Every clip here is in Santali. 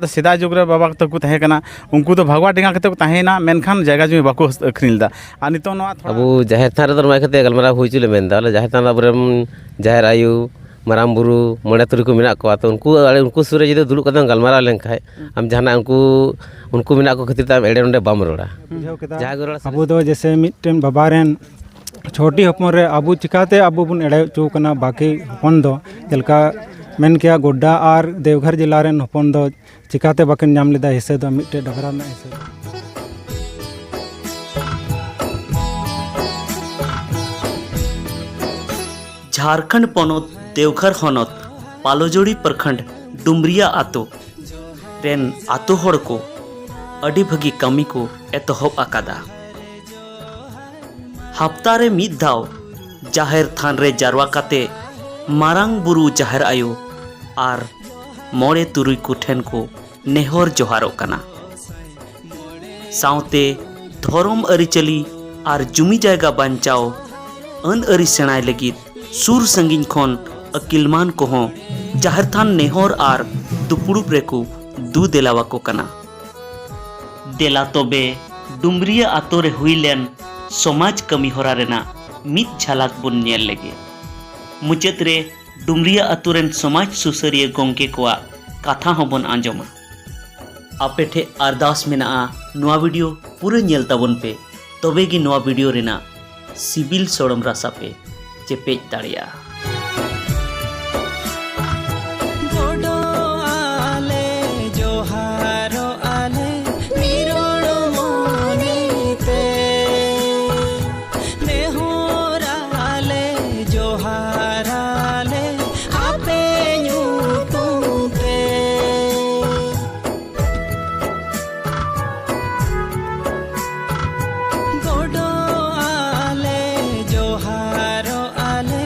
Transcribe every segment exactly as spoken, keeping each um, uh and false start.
ᱥᱮᱫᱟᱭ ᱡᱩᱜᱽ ᱨᱮ ᱵᱟᱵᱟ ᱛᱟᱠᱚ ᱛᱟᱦᱮᱸ ᱠᱟᱱᱟ, ᱩᱱᱠᱩ ᱫᱚ ᱵᱷᱟᱜᱽᱣᱟ ᱰᱮᱸᱜᱟ ᱠᱟᱛᱮ ᱠᱚ ᱛᱟᱦᱮᱸᱭᱮᱱᱟ, ᱢᱮᱱᱠᱷᱟᱱ ᱡᱟᱭᱜᱟ ᱡᱩᱢᱤ ᱵᱟᱠᱚ ᱟᱹᱠᱷᱨᱤᱧ ᱞᱮᱫᱟ᱾ ᱟᱨ ᱱᱤᱛᱚᱜ ᱱᱚᱣᱟ ᱛᱷᱚᱲᱟ ᱟᱵᱚ ᱡᱟᱦᱮᱨ ᱛᱷᱟᱱ ᱨᱮᱫᱚ ᱱᱚᱣᱟ ᱠᱷᱟᱹᱛᱤᱨ ᱜᱟᱞᱢᱟᱨᱟᱣ ᱦᱩᱭ ᱦᱚᱪᱚ ᱞᱮ ᱢᱮᱱᱫᱟ, ᱵᱚᱞᱮ ᱡᱟᱦᱮᱨ ᱛᱷᱟᱱ ᱨᱮ ᱟᱵᱚᱨᱮᱱ ᱡᱟᱦᱮᱨ ᱟᱭᱳ, ᱢᱟᱨᱟᱝ ᱵᱩᱨᱩ, ᱢᱚᱬᱮ ᱛᱩᱨᱩᱭ ᱠᱚ ᱢᱮᱱᱟᱜ ᱠᱚᱣᱟ, ᱛᱚ ᱩᱱᱠᱩ ᱟᱲᱮ, ᱩᱱᱠᱩ ᱥᱩᱨ ᱨᱮ ᱡᱩᱫᱤ ᱫᱩᱲᱩᱵ ᱠᱟᱛᱮᱢ ᱜᱟᱞᱢᱟᱨᱟᱣ ᱞᱮᱱᱠᱷᱟᱡ, ᱟᱢ ᱡᱟᱦᱟᱱᱟᱜ ᱩᱱᱠᱩ, ᱩᱱᱠᱩ ᱢᱮᱱᱟᱜ ᱠᱚ ᱠᱷᱟᱹᱛᱤᱨ ᱛᱮ ᱟᱢ ᱮᱲᱮ ᱱᱚᱰᱮ ᱵᱟᱢ ᱨᱚᱲᱟ᱾ ᱵᱩᱡᱷᱟᱹᱣ ᱠᱮᱫᱟ᱾ ᱡᱟᱦᱟᱸ ᱜᱮ ᱨᱚᱲ ᱟᱵᱚ ᱫᱚ ᱡᱮᱥᱮ ᱢᱤᱫᱴᱮᱱ ᱵᱟᱵᱟ ᱨᱮᱱ ᱪᱷᱚᱴᱤ ᱦᱚᱯᱚᱱ ᱨᱮ ᱟᱵᱚ ᱪᱤᱠᱟᱛᱮ ᱟᱵᱚ ᱵᱚᱱ ᱮᱲᱮ ᱦᱚᱪᱚ ᱠᱟᱱᱟ ᱵᱟᱹᱠᱤ ᱦᱚᱯᱚᱱ ᱫᱚ? ᱪᱮᱫ ᱞᱮᱠᱟ ᱢᱮᱱ ᱠᱮᱭᱟ, ᱜᱳᱰᱰᱟ ᱟᱨ ᱫᱮᱣᱜᱷᱚᱨ ᱡᱮᱞᱟ ᱨᱮᱱ ᱦᱚᱯᱚᱱ ᱫᱚ ᱪᱤᱠᱟᱛᱮ ᱵᱟᱹᱠᱤᱱ ᱧᱟᱢ ᱞᱮᱫᱟ ᱦᱤᱥᱟᱹ ᱫᱚ, ᱢᱤᱫᱴᱮᱡ ᱰᱟᱵᱽᱨᱟ ᱨᱮᱱᱟᱜ ᱦᱤᱥᱟᱹ? ᱡᱷᱟᱨᱠᱷᱚᱸᱰ ᱯᱚᱱᱚᱛ ᱫᱮᱣᱜᱷᱚᱨ ᱦᱚᱱᱚᱛ ᱯᱟᱞᱚᱡᱚᱲᱤ ᱯᱨᱚᱠᱷᱚᱸᱰ ᱰᱩᱢᱨᱤᱭᱟ ᱟᱛᱳ ᱨᱮᱱ ᱟᱛᱳ ᱦᱚᱲ ᱠᱚ ᱟᱹᱰᱤ ᱵᱷᱟᱹᱜᱤ ᱠᱟᱹᱢᱤ ᱠᱚ ᱮᱛᱚᱦᱚᱵ ᱟᱠᱟᱫᱟ᱾ ᱦᱟᱯᱛᱟ ᱨᱮ ᱢᱤᱫ ᱫᱷᱟᱣ ᱡᱟᱦᱮᱨ ᱛᱷᱟᱱ ᱨᱮ ᱡᱟᱨᱣᱟ ᱠᱟᱛᱮ ᱢᱟᱨᱟᱝ ᱵᱩᱨᱩ, ᱡᱟᱦᱮᱨ ᱟᱭᱳ ᱟᱨ ᱢᱚᱬᱮ ᱛᱩᱨᱩᱭ ᱠᱚ ᱴᱷᱮᱱ ᱠᱚ ᱱᱮᱦᱚᱨ ᱡᱚᱦᱟᱨᱚᱜ ᱠᱟᱱᱟ᱾ ᱥᱟᱶᱛᱮ ᱫᱷᱚᱨᱚᱢ ᱟᱹᱨᱤᱪᱟᱹᱞᱤ ᱟᱨ ᱡᱩᱢᱤ ᱡᱟᱭᱜᱟ ᱵᱟᱧᱪᱟᱣ ᱟᱹᱱ ᱟᱹᱨᱤ ᱥᱮᱬᱟᱭ ᱞᱟᱹᱜᱤᱫ ᱥᱩᱨ ᱥᱟᱺᱜᱤᱧ ᱠᱷᱚᱱ ᱟᱹᱠᱤᱞᱢᱟᱱ ᱠᱚᱦᱚᱸ ᱡᱟᱦᱮᱨ ᱛᱷᱟᱱ ᱱᱮᱦᱚᱨ ᱟᱨ ᱫᱩᱯᱲᱩᱵ ᱨᱮᱠᱚ ᱫᱩ ᱫᱮᱞᱟᱣᱟᱠᱚ ᱠᱟᱱᱟ᱾ ᱫᱮᱞᱟ ᱛᱚᱵᱮ ᱰᱩᱢᱨᱤᱭᱟᱹ ᱟᱛᱳ ᱨᱮ ᱦᱩᱭ ᱞᱮᱱ ᱥᱚᱢᱟᱡᱽ ᱠᱟᱹᱢᱤ ᱦᱚᱨᱟ ᱨᱮᱱᱟᱜ ᱢᱤᱫ ᱡᱷᱟᱞᱟᱠ ᱵᱚᱱ ᱧᱮᱞ ᱞᱮᱜᱮ᱾ ᱢᱩᱪᱟᱹᱫ ᱨᱮ ᱰᱩᱢᱨᱤᱭᱟᱹ ᱟᱛᱳ ᱨᱮᱱ ᱥᱚᱢᱟᱡᱽ ᱥᱩᱥᱟᱹᱨᱤᱭᱟᱹ ᱜᱚᱢᱠᱮ ᱠᱚᱣᱟᱜ ᱠᱟᱛᱷᱟ ᱦᱚᱸᱵᱚᱱ ᱟᱸᱡᱚᱢᱟ᱾ ᱟᱯᱮ ᱴᱷᱮᱡ ᱟᱨᱫᱟᱥ ᱢᱮᱱᱟᱜᱼᱟ, ᱱᱚᱣᱟ ᱵᱷᱤᱰᱤᱭᱳ ᱯᱩᱨᱟᱹ ᱧᱮᱞ ᱛᱟᱵᱚᱱ ᱯᱮ, ᱛᱚᱵᱮ ᱜᱮ ᱱᱚᱣᱟ ᱵᱷᱤᱰᱤᱭᱳ ᱨᱮᱱᱟᱜ ᱥᱤᱵᱤᱞ ᱥᱚᱲᱚᱢ ᱨᱟᱥᱟ ᱯᱮ ᱪᱮᱯᱮᱡ ᱫᱟᱲᱮᱭᱟᱜᱼᱟ᱾ ᱜᱚᱰᱚᱜ ᱟᱞᱮ, ᱡᱚᱦᱟᱨᱚᱜ ᱟᱞᱮ, ᱱᱤᱨᱚᱲ ᱢᱚᱱᱮ ᱛᱮ᱾ ᱱᱮᱦᱚᱨ ᱟᱞᱮ, ᱡᱚᱦᱟᱨ ᱟᱞᱮ, ᱟᱯᱮ ᱧᱩᱛᱩᱢ ᱛᱮ᱾ ᱜᱚᱰᱚᱜ ᱟᱞᱮ, ᱡᱚᱦᱟᱨᱚᱜ ᱟᱞᱮ,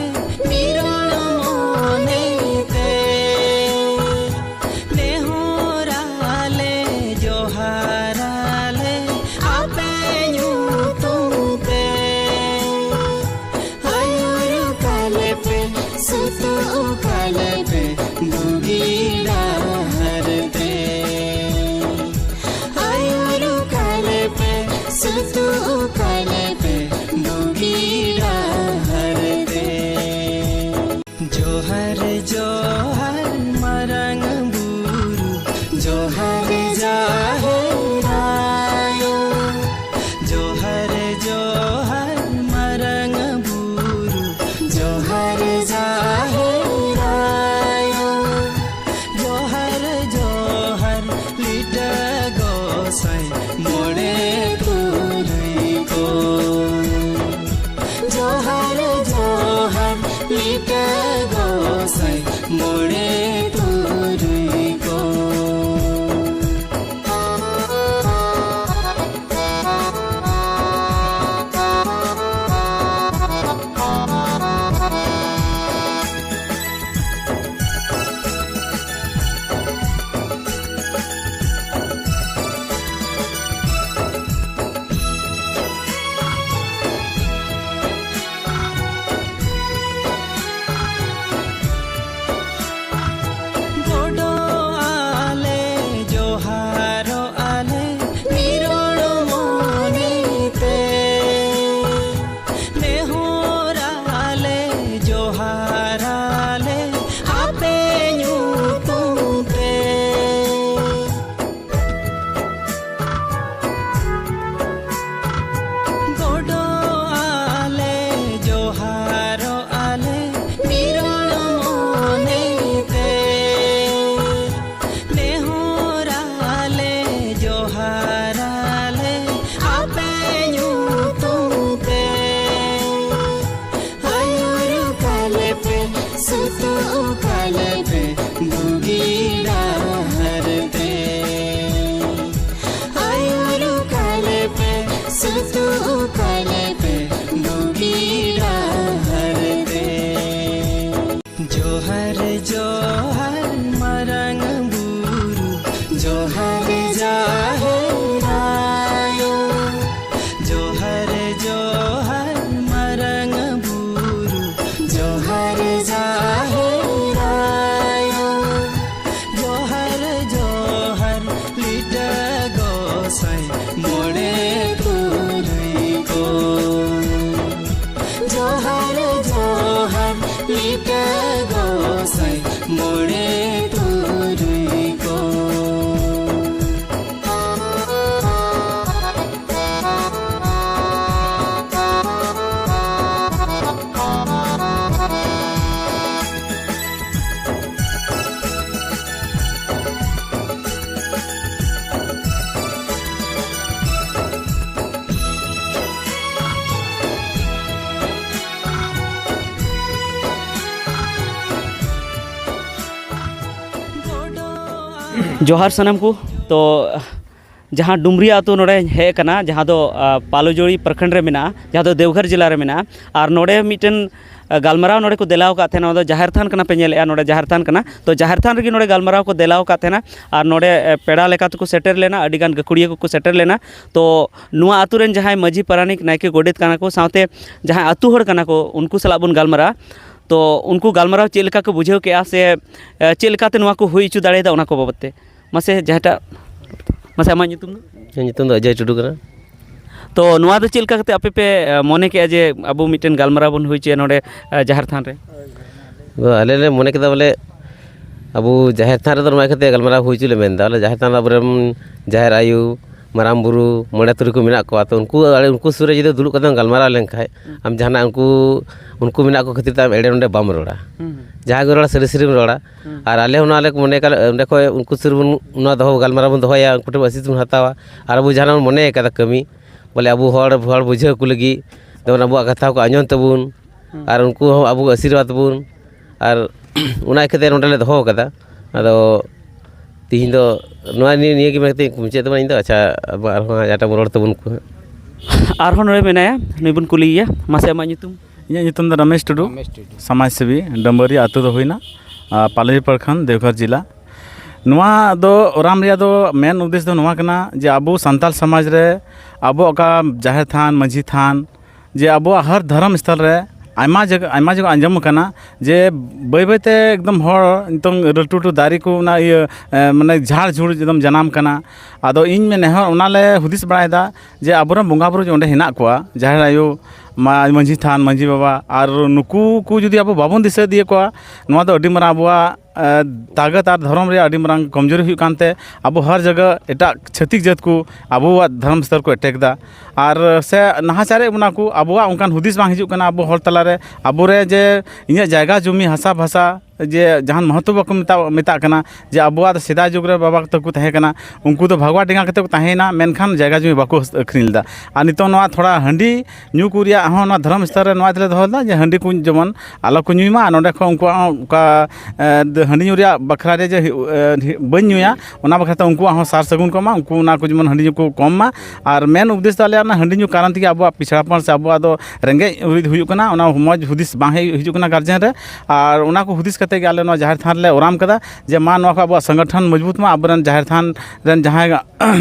ᱡᱚᱦᱟᱨ ᱡᱟᱦᱮᱨ ᱟᱭᱳ, ᱡᱚᱦᱟᱨ ᱡᱚᱦᱟᱨ ᱢᱟᱨᱟᱝ ᱵᱩᱨᱩ, ᱡᱚᱦᱟᱨ ᱡᱟᱦᱮᱨ ᱟᱭᱳ, ᱡᱚᱦᱟᱨ ᱡᱚᱦᱟᱨ ᱞᱤᱴᱟᱹ ᱜᱚᱸᱥᱟᱭ ᱢᱚᱬᱮ ᱛᱩᱨᱩᱭ ᱠᱚ᱾ ᱡᱚᱦᱟᱨ ᱡᱚᱦᱟᱨ ᱞᱤᱴᱟᱹ ᱜᱚᱸᱥᱟᱭ ᱢᱚᱬᱮ ᱛᱩᱨᱩᱭ ᱠᱚ᱾ ᱜᱚᱰᱚᱜ ᱟᱞᱮ, ᱡᱚᱦᱟᱨᱚᱜ ᱟᱞᱮ, ᱱᱤᱨᱚᱲ ᱢᱚᱱᱮ ᱛᱮ᱾ ᱱᱮᱦᱚᱨ ᱟᱞᱮ, ᱡᱚᱦᱟᱨ ᱟᱞᱮ, ᱟᱯᱮ ᱧᱩᱛᱩᱢ ᱛᱮ᱾ ᱜᱚᱰᱚᱜ ᱟᱞᱮ, ᱡᱚᱦᱟᱨᱚᱜ ᱟᱞᱮ, ᱱᱤᱨᱚᱲ ᱢᱚᱱᱮ ᱛᱮ᱾ ᱱᱮᱦᱚᱨ ᱟᱞᱮ, ᱡᱚᱦᱟᱨ ᱟᱞᱮ, ᱟᱯᱮ ᱧᱩᱛᱩᱢ ᱛᱮ᱾ ᱟᱹᱭᱩᱨ ᱠᱟᱞᱮ ᱯᱮ, ᱥᱩᱛᱩᱜ ᱠᱟᱞᱮ ᱯᱮ, ᱵᱩᱜᱤ ᱰᱟᱦᱟᱨ ᱛᱮ᱾ ᱟᱹᱭᱩᱨ ᱠᱟᱞᱮ ᱯᱮ, ᱥᱩᱛᱩᱜ ᱠᱟᱞᱮ ᱯᱮ, ᱵᱩᱜᱤ ᱰᱟᱦᱟᱨ ᱛᱮ᱾ ᱡᱚᱦᱟᱨ ᱡᱚᱦᱟᱨ ᱢᱟᱨᱟᱝ ᱵᱩᱨᱩ, ᱡᱚᱦᱟᱨ ᱡᱟᱦᱮᱨ ᱟᱭᱳ, ᱡᱚᱦᱟᱨ ᱡᱚᱦᱟᱨ ᱢᱟᱨᱟᱝ ᱵᱩᱨᱩ, ᱡᱚᱦᱟᱨ ᱡᱟᱦᱮᱨ ᱟᱭᱳ, ᱡᱚᱦᱟᱨ ᱡᱚᱦᱟᱨ ᱞᱤᱴᱟᱹ ᱜᱚᱸᱥᱟᱭ ᱢᱚᱬᱮ ᱛᱩᱨᱩᱭ ᱠᱚ᱾ ᱡᱚᱦᱟᱨ ᱡᱚᱦᱟᱨ ᱞᱤᱴᱟᱹ ᱜᱚᱸᱥᱟᱭ ᱢᱚᱬᱮ ᱛᱩᱨᱩᱭ ᱠᱚ᱾ ᱡᱚᱦᱟᱨ ᱥᱟᱱᱟᱢ ᱠᱚ᱾ ᱛᱚ ᱡᱟᱦᱟᱸ ᱰᱩᱢᱨᱤᱭᱟ ᱟᱹᱛᱩ ᱱᱚᱰᱮ ᱦᱮᱡ ᱟᱠᱟᱱᱟ, ᱡᱟᱦᱟᱸ ᱫᱚ ᱯᱟᱞᱩᱡᱳᱲᱤ ᱯᱨᱚᱠᱷᱚᱸᱰ ᱨᱮ ᱢᱮᱱᱟᱜᱼᱟ, ᱡᱟᱦᱟᱸ ᱫᱚ ᱫᱮᱣᱜᱷᱚᱨ ᱡᱮᱞᱟ ᱨᱮ ᱢᱮᱱᱟᱜᱼᱟ, ᱟᱨ ᱱᱚᱰᱮ ᱢᱤᱫᱴᱮᱱ ᱜᱟᱞᱢᱟᱨᱟᱣ ᱱᱚᱰᱮ ᱠᱚ ᱫᱮᱞᱟᱣ ᱟᱠᱟᱫ ᱛᱟᱦᱮᱱᱟ᱾ ᱱᱚᱣᱟ ᱫᱚ ᱡᱟᱦᱮᱨ ᱛᱷᱟᱱ ᱠᱟᱱᱟ, ᱯᱮ ᱧᱮᱞᱮᱫᱼᱟ ᱱᱚᱰᱮ ᱡᱟᱦᱮᱨ ᱛᱷᱟᱱ ᱠᱟᱱᱟ᱾ ᱛᱚ ᱡᱟᱦᱮᱨ ᱛᱷᱟᱱ ᱨᱮᱜᱮ ᱱᱚᱰᱮ ᱜᱟᱞᱢᱟᱨᱟᱣ ᱠᱚ ᱫᱮᱞᱟᱣ ᱟᱠᱟᱫ ᱛᱟᱦᱮᱱᱟ, ᱟᱨ ᱱᱚᱰᱮ ᱯᱮᱲᱟ ᱞᱮᱠᱟ ᱛᱮᱠᱚ ᱥᱮᱴᱮᱨ ᱞᱮᱱᱟ, ᱟᱹᱰᱤᱜᱟᱱ ᱜᱟᱹᱠᱷᱩᱲᱤᱭᱟᱹ ᱠᱚᱠᱚ ᱥᱮᱴᱮᱨ ᱞᱮᱱᱟ᱾ ᱛᱚ ᱱᱚᱣᱟ ᱟᱹᱛᱩ ᱨᱮᱱ ᱡᱟᱦᱟᱸᱭ ᱢᱟᱹᱡᱷᱤ ᱯᱟᱨᱟᱱᱤᱠ ᱱᱟᱭᱠᱮ ᱜᱚᱰᱮᱛ ᱠᱟᱱᱟ ᱠᱚ, ᱥᱟᱶᱛᱮ ᱡᱟᱦᱟᱸᱭ ᱟᱹᱛᱩ ᱦᱚᱲ ᱠᱟᱱᱟ ᱠᱚ, ᱩᱱᱠᱩ ᱥᱟᱞᱟᱜ ᱵᱚᱱ ᱜᱟᱞᱢᱟᱨᱟᱜᱼᱟ᱾ ᱛᱚ ᱩᱱᱠᱩ ᱜᱟᱞᱢᱟᱨᱟᱣ ᱪᱮᱫ ᱞᱮᱠᱟ ᱠᱚ ᱵᱩᱡᱷᱟᱹᱣ ᱠᱮᱜᱼᱟ ᱥᱮ ᱪᱮᱫ ᱞᱮᱠᱟᱛᱮ ᱱᱚᱣᱟ ᱠᱚ ᱦᱩᱭ ᱦᱚᱪᱚ ᱫᱟᱲᱮᱭᱟᱫᱟ, ᱚᱱᱟ ᱠᱚ ᱵᱟᱵᱚᱫ ᱛᱮ᱾ ᱢᱟᱥᱮ ᱡᱟᱦᱟᱸᱴᱟᱜ, ᱢᱟᱥᱮ ᱟᱢᱟᱜ ᱧᱩᱛᱩᱢ ᱫᱚ? ᱤᱧᱟᱹᱜ ᱧᱩᱛᱩᱢ ᱫᱚ ᱚᱡᱚᱭ ᱴᱩᱰᱩ ᱠᱟᱱᱟ᱾ ᱛᱚ ᱱᱚᱣᱟ ᱫᱚ ᱪᱮᱫ ᱞᱮᱠᱟ ᱠᱟᱛᱮ ᱟᱯᱮ ᱯᱮ ᱢᱚᱱᱮ ᱠᱮᱜᱼᱟ ᱡᱮ ᱟᱵᱚ ᱢᱤᱫᱴᱮᱱ ᱜᱟᱞᱢᱟᱨᱟᱣ ᱵᱚᱱ ᱦᱩᱭ ᱦᱚᱪᱚᱭᱟ ᱱᱚᱰᱮ ᱡᱟᱦᱮᱨ ᱛᱷᱟᱱ ᱨᱮ? ᱟᱫᱚ ᱟᱞᱮ ᱞᱮ ᱢᱚᱱᱮ ᱠᱮᱫᱟ ᱵᱚᱞᱮ ᱟᱵᱚ ᱡᱟᱦᱮᱨ ᱛᱷᱟᱱ ᱨᱮᱫᱚ ᱱᱚᱣᱟ ᱠᱷᱟᱹᱛᱤᱨ ᱜᱟᱞᱢᱟᱨᱟᱣ ᱦᱩᱭ ᱦᱚᱪᱚ ᱞᱮ ᱢᱮᱱᱫᱟ᱾ ᱟᱞᱮ ᱡᱟᱦᱮᱨ ᱛᱷᱟᱱ ᱨᱮ ᱟᱵᱚᱨᱮᱱ ᱡᱟᱦᱮᱨ ᱟᱭᱳ, ᱢᱟᱨᱟᱝ ᱵᱩᱨᱩ, ᱢᱚᱬᱮ ᱛᱩᱨᱩᱭ ᱠᱚ ᱢᱮᱱᱟᱜ ᱠᱚᱣᱟ᱾ ᱛᱚ ᱩᱱᱠᱩ ᱩᱱᱠᱩ ᱥᱩᱨ ᱨᱮ ᱡᱩᱫᱤ ᱫᱩᱲᱩᱵ ᱠᱟᱛᱮᱢ ᱜᱟᱞᱢᱟᱨᱟᱣ ᱞᱮᱱᱠᱷᱟᱱ ᱟᱢ ᱡᱟᱦᱟᱱᱟᱜ ᱩᱱᱠᱩ ᱩᱱᱠᱩ ᱢᱮᱱᱟᱜ ᱠᱚ ᱠᱷᱟᱹᱛᱤᱨ ᱛᱮ ᱟᱢ ᱮᱲᱮ ᱱᱚᱰᱮ ᱵᱟᱢ ᱨᱚᱲᱟ᱾ ᱡᱟᱦᱟᱸ ᱜᱮ ᱨᱚᱲᱟ ᱥᱟᱹᱨᱤ ᱥᱟᱹᱨᱤᱢ ᱨᱚᱲᱟ᱾ ᱟᱨ ᱟᱞᱮ ᱦᱚᱸ ᱱᱚᱣᱟ ᱞᱮ ᱢᱚᱱᱮ ᱠᱟᱜ ᱚᱸᱰᱮ ᱠᱷᱚᱱ ᱩᱱᱠᱩ ᱥᱩᱨ ᱵᱚᱱ ᱱᱚᱣᱟ ᱫᱚᱦᱚ ᱜᱟᱞᱢᱟᱨᱟᱣ ᱵᱚᱱ ᱫᱚᱦᱚᱭᱟ, ᱩᱱᱠᱩ ᱴᱷᱮᱱ ᱟᱹᱥᱤᱥ ᱵᱚᱱ ᱦᱟᱛᱟᱣᱟ᱾ ᱟᱨ ᱟᱵᱚ ᱡᱟᱦᱟᱱᱟᱜ ᱵᱚᱱ ᱢᱚᱱᱮ ᱠᱟᱫᱟ ᱠᱟᱹᱢᱤ, ᱵᱚᱞᱮ ᱟᱵᱚ ᱦᱚᱲ ᱦᱚᱲ ᱵᱩᱡᱷᱟᱹᱣ ᱠᱚ ᱞᱟᱹᱜᱤᱫ, ᱡᱮᱢᱚᱱ ᱟᱵᱚᱣᱟᱜ ᱠᱟᱛᱷᱟ ᱠᱚ ᱟᱸᱡᱚᱢ ᱛᱟᱵᱚᱱ᱾ ᱟᱨ ᱩᱱᱠᱩ ᱦᱚᱸ ᱟᱵᱚ ᱠᱚ ᱟᱥᱤᱨᱵᱟᱫᱽ ᱵᱚᱱ᱾ ᱟᱨ ᱚᱱᱟ ᱤᱠᱷᱟᱹᱛᱮ ᱱᱚᱰᱮ ᱞᱮ ᱫᱚᱦᱚ ᱠᱟᱫᱟ᱾ ᱟᱫᱚ ᱛᱤᱦᱤᱧ ᱫᱚ ᱱᱚᱣᱟ ᱱᱤᱭᱟᱹ ᱱᱤᱭᱟᱹ ᱜᱮ ᱢᱮᱱ ᱠᱟᱛᱮ ᱢᱩᱪᱟᱹᱫ ᱛᱟᱵᱚᱱᱟ᱾ ᱤᱧ ᱫᱚ ᱟᱪᱪᱷᱟ, ᱟᱵᱚ ᱟᱨᱦᱚᱸ ᱡᱟᱦᱟᱸᱴᱟᱜ ᱵᱚᱱ ᱨᱚᱲ ᱛᱟᱵᱚᱱ ᱠᱚ ᱦᱟᱸᱜ᱾ ᱟᱨᱦᱚᱸ ᱱᱚᱰᱮ ᱢᱮᱱᱟᱭᱟ, ᱱᱩᱭ ᱵᱚᱱ ᱠᱩᱞᱤᱭᱮᱭᱟ᱾ ᱢᱟᱥᱮ ᱟᱢᱟᱜ ᱧᱩᱛᱩᱢ? ᱤᱧᱟᱹᱜ ᱧᱩᱛᱩᱢ ᱫᱚ ᱨᱚᱢᱮᱥ ᱴᱩᱰᱩ᱾ ᱥᱚᱢᱟᱡᱽ ᱥᱮᱵᱤ, ᱰᱟᱹᱢᱵᱟᱹᱨᱤ ᱟᱹᱛᱩ ᱫᱚ ᱦᱩᱭᱱᱟ ᱟᱨ ᱯᱟᱞᱩᱭ ᱯᱨᱚᱠᱷᱚᱸᱰ, ᱫᱮᱣᱜᱷᱚᱨ ᱡᱮᱞᱟ᱾ ᱱᱚᱣᱟ ᱫᱚ ᱚᱨᱟᱢ ᱨᱮᱭᱟᱜ ᱫᱚ ᱢᱮᱱ ᱩᱫᱽᱫᱮᱥ ᱫᱚ ᱱᱚᱣᱟ ᱠᱟᱱᱟ ᱡᱮ ᱟᱵᱚ ᱥᱟᱱᱛᱟᱲ ᱥᱚᱢᱟᱡᱽ ᱨᱮ ᱟᱵᱚ ᱚᱠᱟ ᱡᱟᱦᱮᱨ ᱛᱷᱟᱱ, ᱢᱟᱹᱡᱷᱤ ᱛᱷᱟᱱ, ᱡᱮ ᱟᱵᱚᱣᱟᱜ ᱦᱟᱨ ᱫᱷᱚᱨᱚᱢ ᱥᱛᱷᱚᱞ ᱨᱮ ᱟᱭᱢᱟ ᱡᱟᱭᱜᱟ ᱟᱭᱢᱟ ᱡᱟᱭᱜᱟ ᱟᱸᱡᱚᱢ ᱟᱠᱟᱱᱟ ᱡᱮ ᱵᱟᱹᱭ ᱵᱟᱹᱭᱛᱮ ᱮᱠᱫᱚᱢ ᱦᱚᱲ ᱱᱤᱛᱚᱝ ᱞᱟᱹᱴᱩ ᱞᱟᱹᱴᱩ ᱫᱟᱨᱮ ᱠᱚ ᱚᱱᱟ ᱤᱭᱟᱹ ᱮ, ᱢᱟᱱᱮ ᱡᱷᱟᱲ ᱡᱷᱩᱲ ᱮᱠᱫᱚᱢ ᱡᱟᱱᱟᱢ ᱠᱟᱱᱟ᱾ ᱟᱫᱚ ᱤᱧ ᱢᱮᱱ ᱱᱮᱦᱚᱨ ᱚᱱᱟᱞᱮ ᱦᱩᱫᱤᱥ ᱵᱟᱲᱟᱭᱮᱫᱟ ᱡᱮ ᱟᱵᱚᱨᱮᱱ ᱵᱚᱸᱜᱟ ᱵᱩᱨᱩ ᱚᱸᱰᱮ ᱦᱮᱱᱟᱜ ᱠᱚᱣᱟ, ᱡᱟᱦᱮᱨ ᱟᱭᱳ, ᱢᱟ-, ᱢᱟᱹᱡᱷᱤ ᱛᱷᱟᱱ, ᱢᱟᱹᱡᱷᱤ ᱵᱟᱵᱟ, ᱟᱨ ᱱᱩᱠᱩ ᱠᱚ ᱡᱩᱫᱤ ᱟᱵᱚ ᱵᱟᱵᱚᱱ ᱫᱤᱥᱟᱹ ᱤᱫᱤᱭᱟᱠᱚᱣᱟ, ᱱᱚᱣᱟ ᱫᱚ ᱟᱹᱰᱤ ᱢᱟᱨᱟᱝ ᱟᱵᱚᱣᱟᱜ ᱮ, ᱛᱟᱠᱟᱛ ᱟᱨ ᱫᱷᱚᱨᱚᱢ ᱨᱮᱭᱟᱜ ᱟᱹᱰᱤ ᱢᱟᱨᱟᱝ ᱠᱚᱢᱡᱳᱨᱤ ᱦᱩᱭᱩᱜ ᱠᱟᱱᱛᱮ ᱟᱵᱚ ᱦᱟᱨ ᱡᱟᱭᱜᱟ ᱮᱴᱟᱜ ᱪᱷᱟᱹᱛᱤᱠ ᱡᱟᱹᱛ ᱠᱚ ᱟᱵᱚᱣᱟᱜ ᱫᱷᱚᱨᱚᱢ ᱥᱛᱷᱚᱞ ᱠᱚ ᱮᱴᱮᱠ ᱮᱫᱟ᱾ ᱟᱨ ᱥᱮ ᱱᱟᱦᱟᱪᱟᱨᱮᱫ ᱵᱚᱱᱟ ᱠᱚ, ᱟᱵᱚᱣᱟᱜ ᱚᱱᱠᱟᱱ ᱦᱩᱫᱤᱥ ᱵᱟᱝ ᱦᱤᱡᱩᱜ ᱠᱟᱱᱟ ᱟᱵᱚ ᱦᱚᱲ ᱛᱟᱞᱟᱨᱮ, ᱟᱵᱚᱨᱮ ᱡᱮ ᱤᱧᱟᱹᱜ ᱡᱟᱭᱜᱟ ᱡᱩᱢᱤ ᱦᱟᱥᱟ ᱵᱷᱟᱥᱟ ᱡᱮ ᱡᱟᱦᱟᱱ ᱢᱚᱦᱚᱛᱚ ᱵᱟᱠᱚ ᱢᱮᱛᱟ-, ᱢᱮᱛᱟᱜ ᱠᱟᱱᱟ᱾ ᱡᱮ ᱟᱵᱚᱣᱟᱜ ᱫᱚ ᱥᱮᱫᱟᱭ ᱡᱩᱜᱽ ᱨᱮ ᱵᱟᱵᱟ ᱛᱟᱠᱚ ᱛᱟᱦᱮᱸ ᱠᱟᱱᱟ, ᱩᱱᱠᱩ ᱫᱚ ᱵᱷᱟᱜᱽᱣᱟ ᱰᱮᱸᱜᱟ ᱠᱟᱛᱮ ᱠᱚ ᱛᱟᱦᱮᱸᱭᱮᱱᱟ, ᱢᱮᱱᱠᱷᱟᱱ ᱡᱟᱭᱜᱟ ᱡᱩᱢᱤ ᱵᱟᱠᱚ ᱟᱹᱠᱷᱨᱤᱧ ᱞᱮᱫᱟ᱾ ᱟᱨ ᱱᱤᱛᱚᱜ ᱱᱚᱣᱟ ᱛᱷᱚᱲᱟ ᱦᱟᱺᱰᱤ ᱧᱩ ᱠᱚ ᱨᱮᱭᱟᱜ ᱦᱚᱸ ᱱᱚᱣᱟ ᱫᱷᱚᱨᱚᱢ ᱥᱛᱷᱚᱞ ᱨᱮ ᱱᱚᱣᱟ ᱛᱮᱞᱮ ᱫᱚᱦᱚ ᱞᱮᱫᱟ ᱡᱮ ᱦᱟᱺᱰᱤ ᱠᱚ ᱡᱮᱢᱚᱱ ᱟᱞᱚ ᱠᱚ ᱧᱩᱭ ᱢᱟ, ᱟᱨ ᱱᱚᱸᱰᱮ ᱠᱷᱚᱱ ᱩᱱᱠᱩᱣᱟᱜ ᱦᱚᱸ ᱚᱠᱟ, ᱮ, ᱦᱟᱺᱰᱤ ᱧᱩ ᱨᱮᱭᱟᱜ ᱵᱟᱠᱷᱨᱟ ᱨᱮ ᱡᱮ, ᱮ, ᱵᱟᱹᱧ ᱧᱩᱭᱟ, ᱚᱱᱟ ᱵᱟᱠᱷᱨᱟ ᱛᱮ ᱩᱱᱠᱩᱣᱟᱜ ᱦᱚᱸ ᱥᱟᱨ ᱥᱟᱹᱜᱩᱱ ᱠᱚ ᱮᱢᱟ, ᱩᱱᱠᱩ ᱚᱱᱟ ᱠᱚ ᱡᱮᱢᱚᱱ ᱦᱟᱺᱰᱤ ᱧᱩ ᱠᱚ ᱠᱚᱢ ᱢᱟ᱾ ᱟᱨ ᱢᱮᱱ ᱩᱫᱽᱫᱮᱥ ᱫᱚ ᱟᱞᱮᱭᱟᱜ ᱚᱱᱟ ᱦᱟᱺᱰᱤ ᱧᱩ ᱠᱟᱨᱚᱱ ᱛᱮᱜᱮ ᱟᱵᱚᱣᱟᱜ ᱯᱤᱪᱷᱲᱟᱯᱚᱱ ᱥᱮ ᱟᱵᱚᱣᱟᱜ ᱫᱚ ᱨᱮᱸᱜᱮᱡ ᱚᱨᱤᱛ ᱦᱩᱭᱩᱜ ᱠᱟᱱᱟ, ᱚᱱᱟ ᱢᱚᱡᱽ ᱦᱩᱫᱤᱥ ᱵᱟᱝ ᱦᱮᱡ ᱦᱤᱡᱩᱜ ᱠᱟᱱᱟ ᱜᱟᱨᱡᱮᱱ ᱨᱮ᱾ ᱟᱨ ᱚᱱᱟ ᱠᱚ ᱦᱩᱫᱤᱥ ᱠᱟᱛᱮ ᱜᱮ ᱟᱞᱮ ᱱᱚᱣᱟ ᱡᱟᱦᱮᱨ ᱛᱷᱟᱱ ᱨᱮᱞᱮ ᱚᱨᱟᱢ ᱠᱟᱫᱟ ᱡᱮ ᱢᱟ ᱱᱚᱣᱟ ᱠᱚ ᱟᱵᱚᱣᱟᱜ ᱥᱚᱝᱜᱚᱴᱷᱚᱱ ᱢᱚᱡᱽᱵᱩᱛ ᱢᱟ, ᱟᱵᱚᱨᱮᱱ ᱡᱟᱦᱮᱨ ᱛᱷᱟᱱ ᱨᱮᱱ ᱡᱟᱦᱟᱸᱭ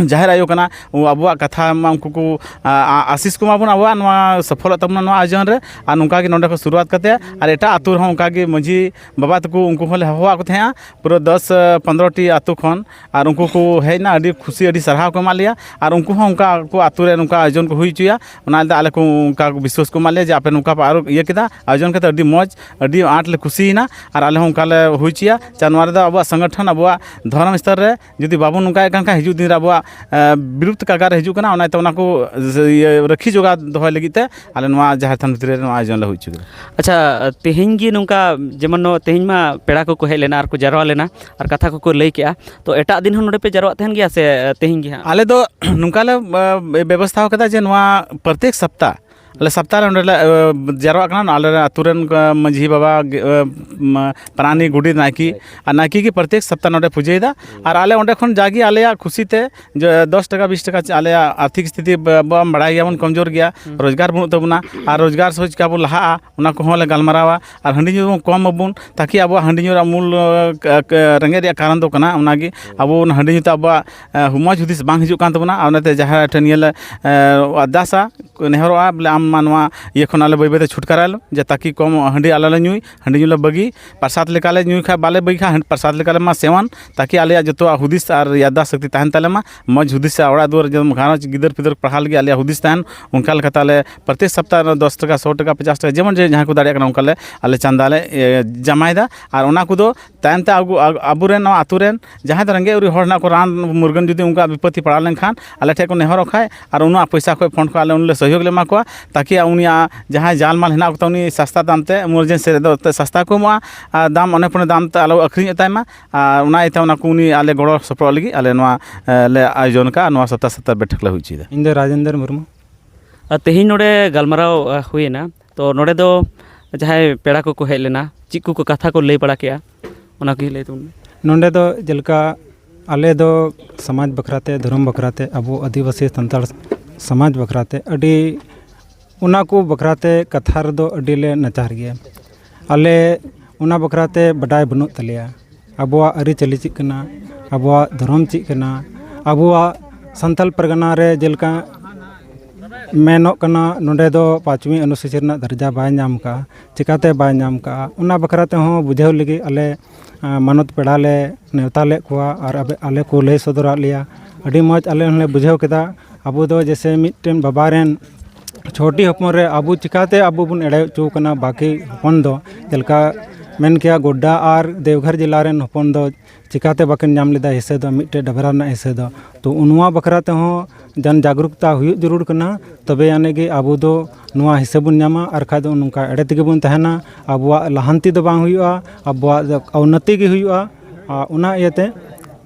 ᱡᱟᱦᱮᱨ ᱟᱭᱳ ᱠᱟᱱᱟ, ᱩ-, ᱟᱵᱚᱣᱟᱜ ᱠᱟᱛᱷᱟ ᱢᱟ ᱩᱱᱠᱩ ᱠᱚ, ᱟ, ᱟ-, ᱟᱥᱤᱥ ᱠᱚ ᱮᱢᱟ ᱵᱚᱱ, ᱟᱵᱚᱣᱟᱜ ᱱᱚᱣᱟ ᱥᱚᱯᱷᱚᱞᱚᱜ ᱛᱟᱵᱚᱱᱟ ᱱᱚᱣᱟ ᱟᱭᱳᱡᱚᱱ ᱨᱮ᱾ ᱟᱨ ᱱᱚᱝᱠᱟ ᱜᱮ ᱱᱚᱰᱮ ᱠᱷᱚᱱ ᱥᱩᱨᱩᱣᱟᱛ ᱠᱟᱛᱮ ᱟᱨ ᱮᱴᱟᱜ ᱟᱹᱛᱩ ᱨᱮᱦᱚᱸ ᱚᱱᱠᱟ ᱜᱮ ᱢᱟᱹᱡᱷᱤ ᱵᱟᱵᱟ ᱛᱟᱠᱚ ᱩᱱᱠᱩ ᱦᱚᱸᱞᱮ ᱦᱚᱦᱚᱣᱟᱫ ᱠᱚ ᱛᱟᱦᱮᱸᱜᱼᱟ, ᱯᱩᱨᱟᱹ ᱫᱚᱥ, ᱯᱚᱱᱨᱚ ᱴᱤ ᱟᱹᱛᱩ ᱠᱷᱚᱱ᱾ ᱟᱨ ᱩᱱᱠᱩ ᱠᱚ ᱦᱮᱡ ᱮᱱᱟ, ᱟᱹᱰᱤ ᱠᱷᱩᱥᱤ, ᱟᱹᱰᱤ ᱥᱟᱨᱦᱟᱣ ᱠᱚ ᱮᱢᱟᱫ ᱞᱮᱭᱟ᱾ ᱟᱨ ᱩᱱᱠᱩ ᱦᱚᱸ ᱚᱱᱠᱟ ᱟᱠᱚ ᱟᱹᱛᱩ ᱨᱮ ᱱᱚᱝᱠᱟ ᱟᱭᱳᱡᱚᱱ ᱠᱚ ᱦᱩᱭ ᱦᱚᱪᱚᱭᱟ, ᱚᱱᱟ ᱫᱚ ᱟᱞᱮ ᱠᱚ ᱚᱱᱠᱟ ᱠᱚ ᱵᱤᱥᱣᱟᱥ ᱠᱚ ᱮᱢᱟᱫ ᱞᱮᱭᱟ ᱡᱮ ᱟᱯᱮ ᱱᱚᱝᱠᱟ ᱯᱮ ᱟᱨᱚ ᱤᱭᱟᱹ ᱠᱮᱫᱟ, ᱟᱭᱳᱡᱚᱱ ᱠᱟᱛᱮ ᱟᱹᱰᱤ ᱢᱚᱡᱽ, ᱟᱹᱰᱤ ᱟᱸᱴ ᱞᱮ ᱠᱩᱥᱤᱭᱮᱱᱟ᱾ ᱟᱨ ᱟᱞᱮ ᱦᱚᱸ ᱚᱱᱠᱟ ᱞᱮ ᱦᱩᱭ ᱦᱚᱪᱚᱭᱟ᱾ ᱪᱟ ᱱᱚᱣᱟ ᱨᱮᱫᱚ ᱟᱵᱚᱣᱟᱜ ᱥᱚᱝᱜᱚᱴᱷᱚᱱ, ᱟᱵᱚᱣᱟᱜ ᱫᱷᱚᱨᱚᱢ ᱥᱛᱚᱨ ᱨᱮ ᱡᱩᱫᱤ ᱵᱟᱵᱚᱱ ᱱᱚᱝᱠᱟᱭᱮᱫ ᱠᱟᱱ ᱠᱷᱟᱱ, ᱦᱤᱡᱩᱜ ᱫᱤᱱ ᱨᱮ ᱟᱵᱚᱣᱟᱜ, ᱮ, ᱵᱤᱨᱩᱫᱷ ᱠᱟᱜᱟᱨ ᱨᱮ ᱦᱤᱡᱩᱜ ᱠᱟᱱᱟ᱾ ᱚᱱᱟᱛᱮ ᱚᱱᱟ ᱠᱚ, ᱤᱭᱟᱹ, ᱨᱟᱹᱠᱷᱤ ᱡᱚᱜᱟᱣ ᱫᱚᱦᱚᱭ ᱞᱟᱹᱜᱤᱫ ᱛᱮ ᱟᱞᱮ ᱱᱚᱣᱟ ᱡᱟᱦᱮᱨ ᱛᱷᱟᱱ ᱵᱷᱤᱛᱨᱤ ᱨᱮ ᱱᱚᱣᱟ ᱟᱭᱳᱡᱚᱱ ᱞᱮ ᱦᱩᱭ ᱦᱚᱪᱚ ᱠᱮᱫᱟ᱾ ᱟᱪᱪᱷᱟ, ᱛᱮᱦᱮᱧ ᱜᱮ ᱱᱚᱝᱠᱟ, ᱡᱮᱢᱚᱱ ᱱᱚᱣᱟ ᱛᱮᱦᱮᱧ ᱢᱟ ᱯᱮᱲᱟ ᱠᱚᱠᱚ ᱦᱮᱡ ᱞᱮᱱᱟ ᱟᱨ ᱠᱚ ᱡᱟᱨᱣᱟ ᱞᱮᱱᱟ ᱟᱨ ᱠᱟᱛᱷᱟ ᱠᱚᱠᱚ ᱞᱟᱹᱭ ᱠᱮᱜᱼᱟ, ᱛᱚ ᱮᱴᱟᱜ ᱫᱤᱱ ᱦᱚᱸ ᱱᱚᱰᱮ ᱯᱮ ᱡᱟᱨᱣᱟᱜ ᱛᱟᱦᱮᱱ ᱜᱮᱭᱟ ᱥᱮ ᱛᱮᱦᱮᱧ ᱜᱮ ᱦᱟᱸᱜ? ᱟᱞᱮ ᱫᱚ ᱱᱚᱝᱠᱟ ᱞᱮ, ᱮ, ᱵᱮᱵᱚᱥᱛᱷᱟ ᱟᱠᱟᱫᱟ ᱡᱮ ᱱᱚᱣᱟ ᱯᱨᱚᱛᱮᱠ ᱥᱟᱯᱛᱟ, ᱟᱞᱮ ᱥᱟᱯᱛᱟ ᱨᱮ ᱚᱸᱰᱮ ᱞᱮ, ᱮ, ᱡᱟᱨᱣᱟᱜ ᱠᱟᱱᱟ᱾ ᱟᱞᱮ ᱨᱮᱱ ᱟᱹᱛᱩ ᱨᱮᱱ, ᱮ, ᱢᱟᱹᱡᱷᱤ ᱵᱟᱵᱟ, ᱜᱮ, ᱮ, ᱢᱟ, ᱯᱟᱨᱟᱱᱤᱠ, ᱜᱚᱰᱮᱛ, ᱱᱟᱭᱠᱮ, ᱟᱨ ᱱᱟᱭᱠᱮ ᱜᱮ ᱯᱨᱚᱛᱮᱠ ᱥᱟᱯᱛᱟ ᱱᱚᱰᱮ ᱯᱩᱡᱟᱹᱭᱮᱫᱟ᱾ ᱟᱨ ᱟᱞᱮ ᱚᱸᱰᱮ ᱠᱷᱚᱱ ᱡᱟᱜᱮ ᱟᱞᱮᱭᱟᱜ ᱠᱷᱩᱥᱤ ᱛᱮ ᱡᱮ ᱫᱚᱥ ᱴᱟᱠᱟ, ᱵᱤᱥ ᱴᱟᱠᱟ, ᱟᱞᱮᱭᱟᱜ ᱟᱨᱛᱷᱤᱠ ᱥᱛᱷᱤᱛᱤ ᱵᱟ-, ᱵᱟ-, ᱵᱟᱲᱟᱭ ᱜᱮᱭᱟᱵᱚᱱ, ᱠᱚᱢᱡᱳᱨ ᱜᱮᱭᱟ, ᱨᱳᱡᱽᱜᱟᱨ ᱵᱟᱹᱱᱩᱜ ᱛᱟᱵᱚᱱᱟ, ᱟᱨ ᱨᱳᱡᱽᱜᱟᱨ ᱥᱚᱦᱚᱡᱽ ᱪᱤᱠᱟ ᱵᱚᱱ ᱞᱟᱦᱟᱜᱼᱟ, ᱚᱱᱟ ᱠᱚᱦᱚᱸ ᱞᱮ ᱜᱟᱞᱢᱟᱨᱟᱣᱟ᱾ ᱟᱨ ᱦᱟᱺᱰᱤ ᱧᱩ ᱵᱚᱱ ᱠᱚᱢ ᱟᱵᱚᱱ, ᱛᱟᱠᱤ ᱟᱵᱚᱣᱟᱜ ᱦᱟᱺᱰᱤ ᱧᱩ ᱨᱮᱭᱟᱜ ᱢᱩᱞ, ᱮ, ᱠ-, ᱠ-, ᱨᱮᱸᱜᱮᱡ ᱨᱮᱭᱟᱜ ᱠᱟᱨᱚᱱ ᱫᱚ ᱠᱟᱱᱟ ᱚᱱᱟᱜᱮ᱾ ᱟᱵᱚ ᱚᱱᱟ ᱦᱟᱺᱰᱤ ᱧᱩ ᱛᱮ ᱟᱵᱚᱣᱟᱜ, ᱮ, ᱢᱚᱡᱽ ᱦᱩᱫᱤᱥ ᱵᱟᱝ ᱦᱤᱡᱩᱜ ᱠᱟᱱ ᱛᱟᱵᱚᱱᱟ᱾ ᱟᱨ ᱚᱱᱟᱛᱮ ᱡᱟᱦᱮᱨ ᱴᱷᱮᱱ ᱱᱤᱭᱟᱹ ᱞᱮ, ᱮ, ᱟᱨᱫᱟᱥᱟ, ᱱᱮᱦᱚᱨᱚᱜᱼᱟ ᱵᱚᱞᱮ ᱟᱢ ᱢᱟ ᱱᱚᱣᱟ ᱤᱭᱟᱹ ᱠᱷᱚᱱ ᱟᱞᱮ ᱵᱟᱹᱭ ᱵᱟᱹᱭ ᱛᱮ ᱪᱷᱩᱴᱠᱟᱨᱟᱭ ᱞᱮᱢ, ᱡᱮ ᱛᱟᱠᱤ ᱠᱚᱢ ᱦᱟᱺᱰᱤ ᱟᱞᱚ ᱞᱮ ᱧᱩᱭ, ᱦᱟᱺᱰᱤ ᱧᱩ ᱞᱮ ᱵᱟᱹᱜᱤ᱾ ᱯᱨᱚᱥᱟᱫ ᱞᱮᱠᱟᱞᱮ ᱧᱩᱭ ᱠᱷᱟᱡ, ᱵᱟᱞᱮ ᱵᱟᱹᱜᱤ ᱠᱷᱟᱡ, ᱯᱨᱚᱥᱟᱫ ᱞᱮᱠᱟᱞᱮ ᱢᱟ ᱥᱮᱣᱟᱱ, ᱛᱟᱠᱤ ᱟᱞᱮᱭᱟᱜ ᱡᱚᱛᱚᱣᱟᱜ ᱦᱩᱫᱤᱥ ᱟᱨ ᱭᱟᱫᱟ ᱥᱚᱠᱛᱤ ᱛᱟᱦᱮᱱ ᱛᱟᱞᱮ ᱢᱟ, ᱢᱚᱡᱽ ᱦᱩᱫᱤᱥ ᱟᱨ ᱚᱲᱟᱜ ᱫᱩᱣᱟᱹᱨ ᱡᱮᱢᱚᱱ ᱜᱷᱟᱨᱚᱸᱡᱽ ᱜᱤᱫᱟᱹᱨ ᱯᱤᱫᱟᱹᱨ ᱯᱟᱲᱦᱟᱣ ᱞᱟᱹᱜᱤᱫ ᱟᱞᱮᱭᱟᱜ ᱦᱩᱫᱤᱥ ᱛᱟᱦᱮᱱ, ᱚᱱᱠᱟ ᱞᱮᱠᱟᱛᱮ ᱟᱞᱮ ᱯᱨᱚᱛᱮᱠ ᱥᱚᱯᱛᱟᱦ ᱨᱮ ᱫᱚᱥ ᱴᱟᱠᱟ, ᱥᱚ ᱴᱟᱠᱟ, ᱯᱚᱪᱟᱥ ᱴᱟᱠᱟ, ᱡᱮᱢᱚᱱ ᱡᱮ ᱡᱟᱦᱟᱸ ᱠᱚ ᱫᱟᱲᱮᱭᱟᱜ ᱠᱟᱱᱟ, ᱚᱱᱠᱟ ᱞᱮ ᱟᱞᱮ ᱪᱟᱸᱫᱟ ᱞᱮ, ᱮ, ᱡᱟᱢᱟᱭᱮᱫᱟ᱾ ᱟᱨ ᱚᱱᱟ ᱠᱚᱫᱚ ᱛᱟᱭᱚᱢ ᱛᱮ ᱟᱵᱚ, ᱟ-, ᱟᱵᱚᱨᱮᱱ ᱱᱚᱣᱟ ᱟᱛᱳ ᱨᱮᱱ ᱡᱟᱦᱟᱸᱭ ᱫᱚ ᱨᱮᱸᱜᱮᱡ ᱚᱨᱮᱡ ᱦᱚᱲ ᱦᱮᱱᱟᱜ ᱠᱚ, ᱨᱟᱱ ᱢᱩᱨᱜᱟᱹᱱ ᱡᱩᱫᱤ ᱩᱱᱠᱩᱣᱟᱜ ᱵᱤᱯᱚᱛ ᱛᱮ ᱯᱟᱲᱟᱣ ᱞᱮᱱᱠᱷᱟᱱ, ᱟᱞᱮ ᱴᱷᱮᱱ ᱠᱚ ᱱᱮᱦᱚᱨᱚᱜ ᱠᱷᱟᱡ ᱟᱨ ᱩᱱᱟᱹᱜ ᱯᱚᱭᱥᱟ ᱠᱷᱚᱡ, ᱯᱷᱚᱱᱰ ᱠᱷᱚᱡ ᱟᱞᱮ ᱩᱱᱞᱮ ᱥᱚᱦᱭᱳᱜᱽ ᱞᱮ ᱮᱢᱟ ᱠᱚᱣᱟ᱾ ᱛᱟᱠᱤ ᱩᱱᱤᱭᱟᱜ ᱡᱟᱦᱟᱸᱭ ᱡᱟᱞᱢᱟᱞ ᱦᱮᱱᱟᱜ ᱠᱚᱛᱟ, ᱩᱱᱤ ᱥᱟᱥᱛᱟ ᱫᱟᱢ ᱛᱮ, ᱮᱢᱟᱨᱡᱮᱱᱥᱤ ᱨᱮᱫᱚ ᱮᱱᱛᱮᱫ ᱥᱟᱥᱛᱟ ᱠᱚ ᱮᱢᱚᱜᱼᱟ, ᱟᱨ ᱫᱟᱢ ᱚᱱᱮ ᱯᱚᱱᱮ ᱫᱟᱢ ᱛᱮ ᱟᱞᱚ ᱟᱹᱠᱷᱨᱤᱧᱚᱜ ᱛᱟᱭ ᱢᱟ᱾ ᱟᱨ ᱚᱱᱟ ᱤᱭᱟᱹᱛᱮ ᱚᱱᱟ ᱠᱚ ᱩᱱᱤ ᱟᱞᱮ ᱜᱚᱲᱚ ᱥᱚᱯᱚᱦᱚᱫ ᱞᱟᱹᱜᱤᱫ ᱟᱞᱮ ᱱᱚᱣᱟ, ᱮ, ᱞᱮ ᱟᱭᱳᱡᱚᱱ ᱠᱟᱜᱼᱟ, ᱱᱚᱣᱟ ᱥᱚᱯᱛᱟ ᱥᱚᱯᱛᱟ ᱵᱮᱴᱷᱚᱠ ᱞᱮ ᱦᱩᱭ ᱦᱚᱪᱚᱭᱮᱫᱟ᱾ ᱤᱧ ᱫᱚ ᱨᱟᱡᱮᱱᱫᱨ ᱢᱩᱨᱢᱩ᱾ ᱟᱨ ᱛᱮᱦᱮᱧ ᱱᱚᱰᱮ ᱜᱟᱞᱢᱟᱨᱟᱣ, ᱟ, ᱦᱩᱭᱮᱱᱟ, ᱛᱚ ᱱᱚᱰᱮ ᱫᱚ ᱡᱟᱦᱟᱸᱭ ᱯᱮᱲᱟ ᱠᱚᱠᱚ ᱦᱮᱡ ᱞᱮᱱᱟ, ᱪᱮᱫ ᱠᱚᱠᱚ ᱠᱟᱛᱷᱟ ᱠᱚ ᱞᱟᱹᱭ ᱵᱟᱲᱟ ᱠᱮᱜᱼᱟ, ᱚᱱᱟ ᱠᱚᱜᱮ ᱞᱟᱹᱭ ᱛᱟᱵᱚᱱ ᱢᱮ᱾ ᱱᱚᱰᱮ ᱫᱚ ᱡᱮᱞᱮᱠᱟ ᱟᱞᱮ ᱫᱚ ᱥᱚᱢᱟᱡᱽ ᱵᱟᱠᱷᱨᱟ ᱛᱮ, ᱫᱷᱚᱨᱚᱢ ᱵᱟᱠᱷᱨᱟ ᱛᱮ, ᱟᱵᱚ ᱟᱹᱫᱤᱵᱟᱹᱥᱤ ᱥᱟᱱᱛᱟᱲ ᱥᱚᱢᱟᱡᱽ ᱵᱟᱠᱷᱨᱟ ᱛᱮ ᱟᱹᱰᱤ ᱚᱱᱟ ᱠᱚ ᱵᱟᱠᱷᱨᱟ ᱛᱮ ᱠᱟᱛᱷᱟ ᱨᱮᱫᱚ ᱟᱹᱰᱤ ᱞᱮ ᱱᱟᱪᱟᱨ ᱜᱮᱭᱟ᱾ ᱟᱞᱮ ᱚᱱᱟ ᱵᱟᱠᱷᱨᱟ ᱛᱮ ᱵᱟᱰᱟᱭ ᱵᱟᱹᱱᱩᱜ ᱛᱟᱞᱮᱭᱟ, ᱟᱵᱚᱣᱟᱜ ᱟᱹᱨᱤᱪᱟᱹᱞᱤ ᱪᱮᱫ ᱠᱟᱱᱟ, ᱟᱵᱚᱣᱟᱜ ᱫᱷᱚᱨᱚᱢ ᱪᱮᱫ ᱠᱟᱱᱟ, ᱟᱵᱚᱣᱟᱜ ᱥᱟᱱᱛᱟᱞ ᱯᱟᱨᱜᱟᱱᱟ ᱨᱮ ᱡᱮᱞᱮᱠᱟ ᱢᱮᱱᱚᱜ ᱠᱟᱱᱟ, ᱱᱚᱰᱮ ᱫᱚ ᱯᱟᱸᱪᱣᱤ ᱚᱱᱩᱥᱩᱪᱤ ᱨᱮᱱᱟᱜ ᱫᱟᱨᱡᱟ ᱵᱟᱭ ᱧᱟᱢ ᱠᱟᱜᱼᱟ, ᱪᱮᱠᱟᱛᱮ ᱵᱟᱭ ᱧᱟᱢ ᱠᱟᱜᱼᱟ, ᱚᱱᱟ ᱵᱟᱠᱷᱨᱟ ᱛᱮᱦᱚᱸ ᱵᱩᱡᱷᱟᱹᱣ ᱞᱟᱹᱜᱤᱫ ᱟᱞᱮ, ᱟᱸ, ᱢᱟᱱᱚᱛ ᱯᱮᱲᱟ ᱞᱮ ᱱᱮᱣᱛᱟ ᱞᱮᱫ ᱠᱚᱣᱟ ᱟᱨ ᱟᱵᱮ-, ᱟᱞᱮ ᱠᱚ ᱞᱟᱹᱭ ᱥᱚᱫᱚᱨᱟᱫ ᱞᱮᱭᱟ᱾ ᱟᱹᱰᱤ ᱢᱚᱡᱽ ᱟᱞᱮ ᱦᱚᱸᱞᱮ ᱵᱩᱡᱷᱟᱹᱣ ᱠᱮᱫᱟ᱾ ᱟᱵᱚ ᱫᱚ ᱡᱮᱭᱥᱮ ᱢᱤᱫᱴᱮᱱ ᱵᱟᱵᱟ ᱨᱮᱱ ᱪᱷᱚᱴᱤ ᱦᱚᱯᱚᱱ ᱨᱮ ᱟᱵᱚ ᱪᱤᱠᱟᱛᱮ ᱟᱵᱚ ᱵᱚᱱ ᱮᱲᱮ ᱦᱚᱪᱚ ᱠᱟᱱᱟ ᱵᱟᱹᱠᱤ ᱦᱚᱯᱚᱱ ᱫᱚ? ᱡᱮᱞᱮᱠᱟ ᱢᱮᱱ ᱠᱮᱭᱟ, ᱜᱳᱰᱰᱟ ᱟᱨ ᱫᱮᱣᱜᱷᱚᱨ ᱡᱮᱞᱟ ᱨᱮᱱ ᱦᱚᱯᱚᱱ ᱫᱚ ᱪᱤᱠᱟᱛᱮ ᱵᱟᱹᱠᱤᱱ ᱧᱟᱢ ᱞᱮᱫᱟ ᱦᱤᱥᱟᱹ ᱫᱚ, ᱢᱤᱫᱴᱮᱡ ᱰᱟᱵᱽᱨᱟ ᱨᱮᱱᱟᱜ ᱦᱤᱥᱟᱹ ᱫᱚ? ᱛᱚ ᱱᱚᱣᱟ ᱵᱟᱠᱷᱨᱟ ᱛᱮᱦᱚᱸ ᱡᱟᱱ ᱡᱟᱜᱽᱨᱩᱠᱛᱟ ᱦᱩᱭᱩᱜ ᱡᱟᱹᱨᱩᱲ ᱠᱟᱱᱟ, ᱛᱚᱵᱮ ᱟᱹᱱᱤᱡ ᱜᱮ ᱟᱵᱚ ᱫᱚ ᱱᱚᱣᱟ ᱦᱤᱥᱟᱹ ᱵᱚᱱ ᱧᱟᱢᱟ, ᱟᱨ ᱠᱷᱟᱡ ᱫᱚ ᱱᱚᱝᱠᱟ ᱮᱲᱮ ᱛᱮᱜᱮ ᱵᱚᱱ ᱛᱟᱦᱮᱱᱟ᱾ ᱟᱵᱚᱣᱟᱜ ᱞᱟᱦᱟᱱᱛᱤ ᱫᱚ ᱵᱟᱝ ᱦᱩᱭᱩᱜᱼᱟ, ᱟᱵᱚᱣᱟᱜ ᱫᱚ ᱚᱣᱱᱚᱛᱤ ᱜᱮ ᱦᱩᱭᱩᱜᱼᱟ᱾ ᱟᱨ ᱚᱱᱟ ᱤᱭᱟᱹᱛᱮ